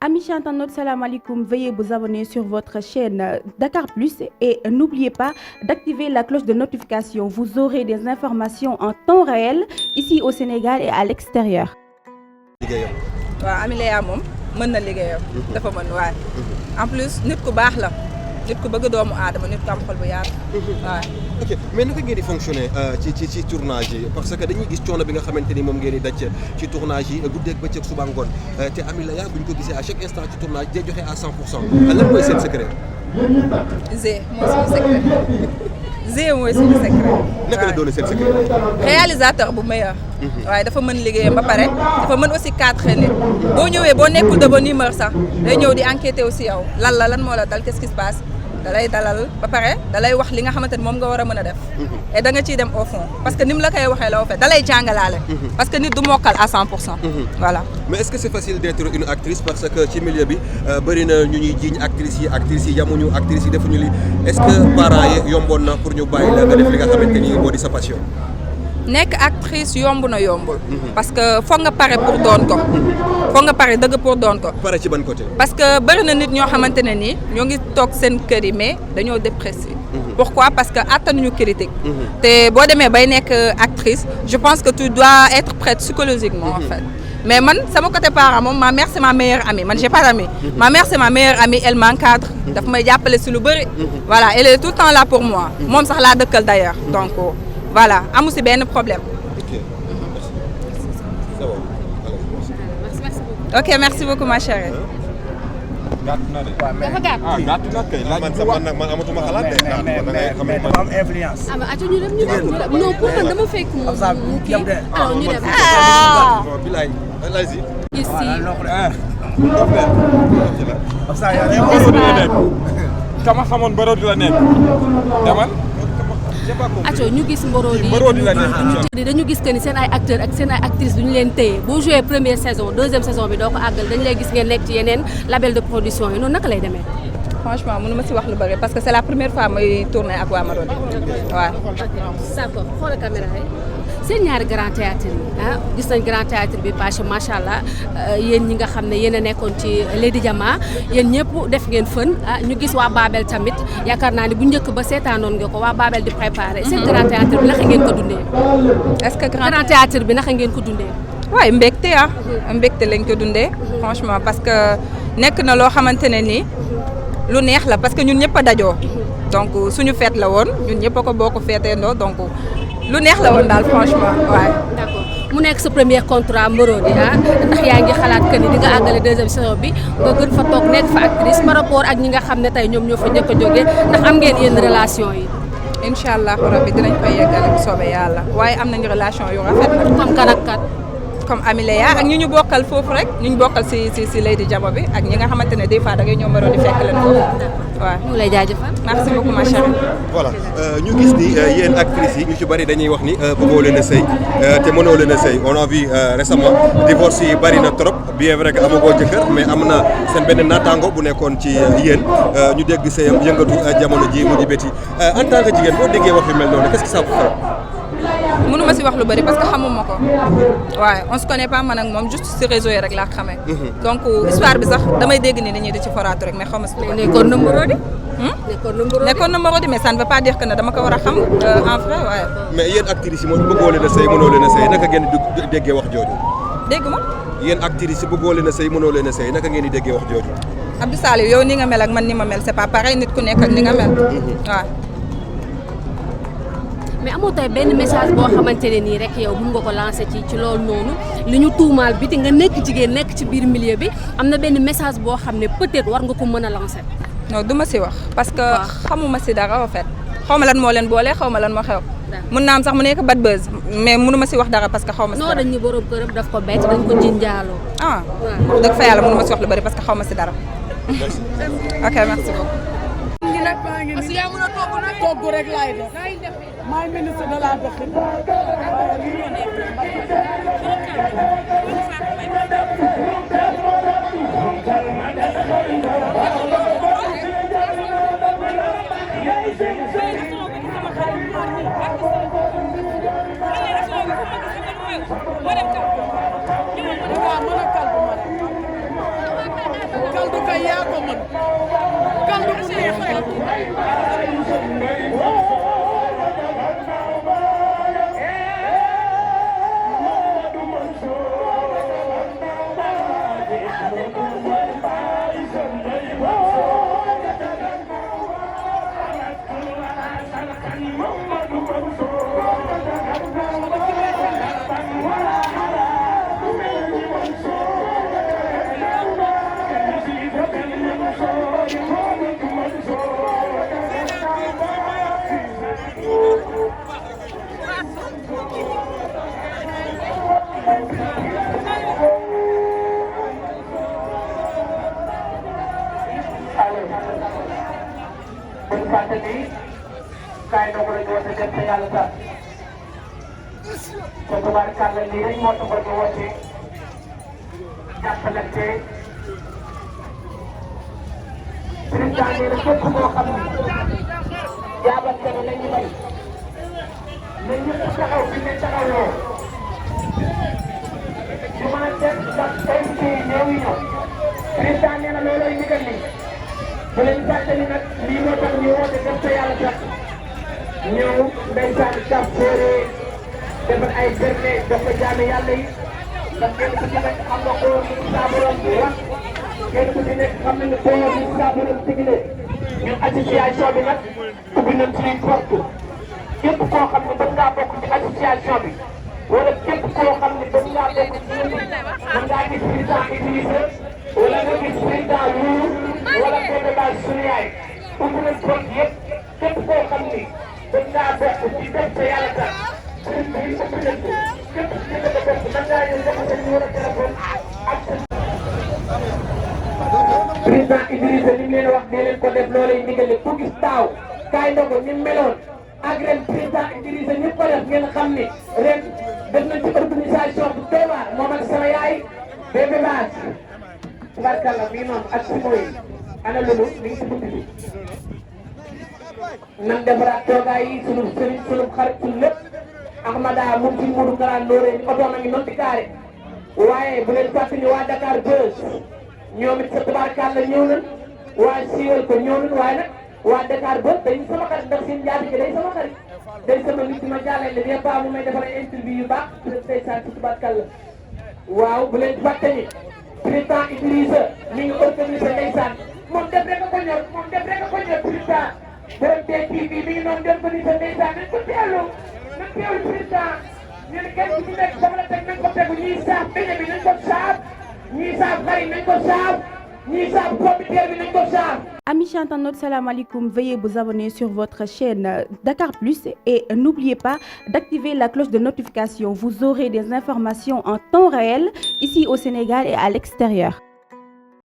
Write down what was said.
Amis internautes, salam alaikum. Veuillez vous abonner sur votre chaîne Dakar Plus et n'oubliez pas d'activer la cloche de notification. Vous aurez des informations en temps réel ici au Sénégal et à l'extérieur. waaw Amy Léa moom mën na liggéeyam. dafa mën waaye. en plus nit ku baax la. nit ku bëgg doomu aadama nit ku am xol bu yaatu. waaw. ok mais naka ngeen di fonctionner ci tournage yi parce que dañuy gis coono bi nga xamante ni moom ngeen di daj ci tournage yi guddeeg bëccëg suba ngoon te Amy Léa bu ñu ko gisee à chaque instant ci tournage day joxe à 100% lan mooy seen secret. Zé mooy suñu secret. Zé mooy suñu secret. naka la doon seen secret. réalisateur bu meilleur. waaye dafa mën liggéeyam ba pare dafa mën aussi cadre nit boo ñëwee boo nekkul de bonne humeur sax day ñëw di enquêter aussi yow lan moo la dal qu'est-ce qui se passe dalay dalal ba pare dalay wax li nga xamante ni moom nga war a mën a def. et da nga ciy dem au fond parce que ni mu la koy waxee la au fait dalay jàngalaale. parce que nit du mokkal à 100%. voilà. mais est-ce que c'est facile d'être une actrice parce que ci milieu bi bëri na ñu ñuy jiiñ actrices yi yamuñu actrices yi defuñu li est-ce que parents yi yomboon na pour ñu bàyyi la nga def li nga xamante ni moo di sa passion. nekk actrice yomb na yombul. parce que foog nga pare pour doon ko. foog nga pare dëgg pour doon ko. pare ci ban côté. parce que bëri na nit ñoo xamante ne nii ñoo ngi toog seen kër yi mais dañoo dépressif. pourquoi parce que attanuñu critique. te boo demee bay nekk actrice je pense que tu dois être prête psychologiquement en fait. mais man sama côté parent moom ma mère c'est ma meilleure amie man j'ai pas d'amis. ma mère c'est ma meilleure amie elle m'encadre. daf may jàppale si lu bëri. voilà elle est tout le temps là pour moi. moom sax laa dëkkal d'ailleurs donc. voilà amu si benn problème. ok merci beaucoup ma chérie. gàtt na de. dafa gàtt. ah gàtt na kay. man amatuma xalaat de. mais dafa am influence. ah mais ñu dem non pour man dama fekk mu kii alors ñu dem. bilaay allez-y. gis si kama xamoon Mboro di la nekk demal. aco ñu gis Mborodi Mboro di la nekk. dañu gis que ni seen ay acteurs ak seen ay actrices duñu leen téye boo joué première saison deuxième saison bi doo ko àggal dañu lay gis ngeen nekk ci yeneen label de production yi noonu naka lay demee. franchement mënu ma si wax lu bëri parce que c'est la première fois may tourner ak waa Marodi waaw. d'accord xoolal caméra yi seen ñaari grand théâtre yi gis nañ grand théâtre bi passé macha allah yéen ñi nga xam ne yéen a nekkoon ci Lady Diama yéen ñëpp def ngeen fën ñu gis waa Babel tamit yaakaar naa ni bu njëkk ba seetaanoon nga ko waa Babel di préparer seen grand théâtre bi naka ngeen ko dundee. est-ce que grand théâtre bi naka ngeen ko dundee. waaye mbégte mbégte lañ ko dundee franchement parce que nekk na loo xamante ne nii lu neex la parce que ñun ñëpp a dajoo donc suñu fête la woon ñun ñëpp a ko bokk feeteendoo donc lu neex la woon daal franchement waaye. d'accord mu nekk sa premier contrat Marodi ndax yaa ngi xalaat que ni di nga àggale deuxième saison bi nga gën fa toog nekk fa actrice par rapport ak ñi nga xam ne tey ñoom ñoo fa njëkk a jógee ndax am ngeen yenn relation yi. incha allah rabbi dinañ koy yeggale bu soobee yàlla waaye am nañu relation yu rafet nag. comme kan ak kan. comme Amy Léa ak ñu bokkal foofu rek ñu bokkal si Lady Diama bi ak ñi nga xamante ne des fois da ngay ñëw Marodi fekk leen foofu waaw. ñu lay jaajëfal. merci beaucoup ma chérie. voilà ñu gis ni yéen actrices yi ñu ci bari dañuy wax ni bëggoo leen a sëy te mënoo leen a sëy on a vu récemment divorce yi bari na trop bien vrai que amagoo jëkkër mais am na seen benn naataango bu nekkoon ci yéen ñu dégg sëyam yëngatu jamono ji mu di béti en tant que jigéen boo déggee wax yu mel noonu qu'est-ce que ça vous fait. mënuma si wax lu bari parce que xamuma ko waaye on se connaît pas man ak moom juste si réseau yi rek laa xamee. donc histoire bi sax damay dégg ni dañuy di ci foraatu rek mais xaw ma si. nekkoon na Marodi. nekkoon na Marodi mais ça ne veut pas dire que ne dama ko war a xam en vrai waaye. mais yéen actrices yi moom bëggoo leen a sëy mënoo leen a sëy naka ngeen di déggee wax jooju. dégg ma. yéen actrices yi bëggoo leen a sëy mënoo leen a sëy naka ngeen di déggee wax jooju. Abdou Saliou yow ni nga mel ak man ni ma mel c'est pas pareil nit ku nekk ak ni nga mel. waaw. mais amoo tey benn message boo xamante ne nii rek yow mun nga ko lancer ci loolu noonu li ñu tuumaal biti nga nekk jigéen nekk ci biir milieu bi am na benn message boo xam ne peut-être war nga ko mën a lancer. non du ma si wax parce que xamuma si dara en fait xaw ma lan moo leen boole xaw ma lan moo xew. mun naa am sax mu nekk bad buzz mais mënu ma si wax dara parce que xaw ma si dara. non dañ ñu borom këram daf ko bett dañ ko jinjaaloo. ah wax dëgg fa yàlla mënu ma si wax lu bari parce que xaw ma si dara. ok merci beaucoup. parce que yaa mën a togg nag togg rek laay def maay ministre de la dëkk waaw mën a kal bu ma rek yaa ko mën kan du mu neexee kaay ndogu la ñu woote dem te yàlla tax te tubaarkàlla lii rek moo tax ñu woote jàppalante président nee na képp koo xam ni jaabante ne la ñu bay na ñëpp taxaw fi ne taxawloo ñu mën a def ndax invité yi ñëw yi ñëw président nee na loolooy ndigal li bu leen fàttali nag lii moo tax ñu woote dem te yàlla tax ñëw ndeysaan kaf foore defar ay berne jox ko jaami yàlla yi ndax kenn ku ci nekk xam nga koor yi saa borom wax kenn ku ci nekk xam na ne koor yi saa borom digle ñun association bi nag ubbi nañ suñuy porte képp koo xam ne bëgg ngaa bokk ci association bi wala képp koo xam ne bëgg ngaa bokk ci yéen mën ngaa gis président Idrissa wala nga gis président Lourou wala Bébé Bass suñu yaay ubbi nañ porte yëpp képp koo xam ni bëgg ngaa bokk ci def sa yàlla tax sëriñ bi ubbi nañ ko képp ci nga bokk mën ngaa ñëw jox sa numéro téléphone ak sa président Idrissa li mu leen wax dee leen ko def loolee ndigal ku gis taaw kaay ndogu ni mu meloon ak ren président Idrissa ñëpp ko def ngeen xam ne ren def nañ ci organisation bu doy waar moom ak sama yaay Bébé Bass tubarkalla bii noonu ak simo yi ana lulu mi ngi ci bunt bi nan defaraat toogaay yi sunu sëriñ sunu xarit sunu lépp Ahmada moom ci Modou Kara Ndoré ni oto na ngi noonu di gaare waaye bu leen fàttali waa Dakar Buzz ñoom it sa tubarkalla ñëw nañ waa siiwal ko ñëw nañ waaye nag waa Dakar Buzz dañ sama xarit ndax seen njaatige day sama xarit day sama nit ma jàllale des fois mu may defar ay interview yu baax day saa ci tubarkalla waaw bu leen fàttali président Idrissa mi ngi organisé ndeysaan moom def rek a ko ñor moom def rek a ko ñor président borom TV mi ngi noonu organisé ndeysaan nañ ko teewlu nañ teewlu président ñu ne kenn ku ci nekk sama la teg nañ ko tegu ñuy saaf beñe bi nañ ko saaf ñuy saaf xari nañ ko saaf ñuy saaf pompiteer bi nañ ko saaf. Amis internautes, salam alaikum. Veuillez vous abonner sur votre chaîne Dakar Plus et n'oubliez pas d'activer la cloche de notification. Vous aurez des informations en temps réel ici au Sénégal et à l'extérieur.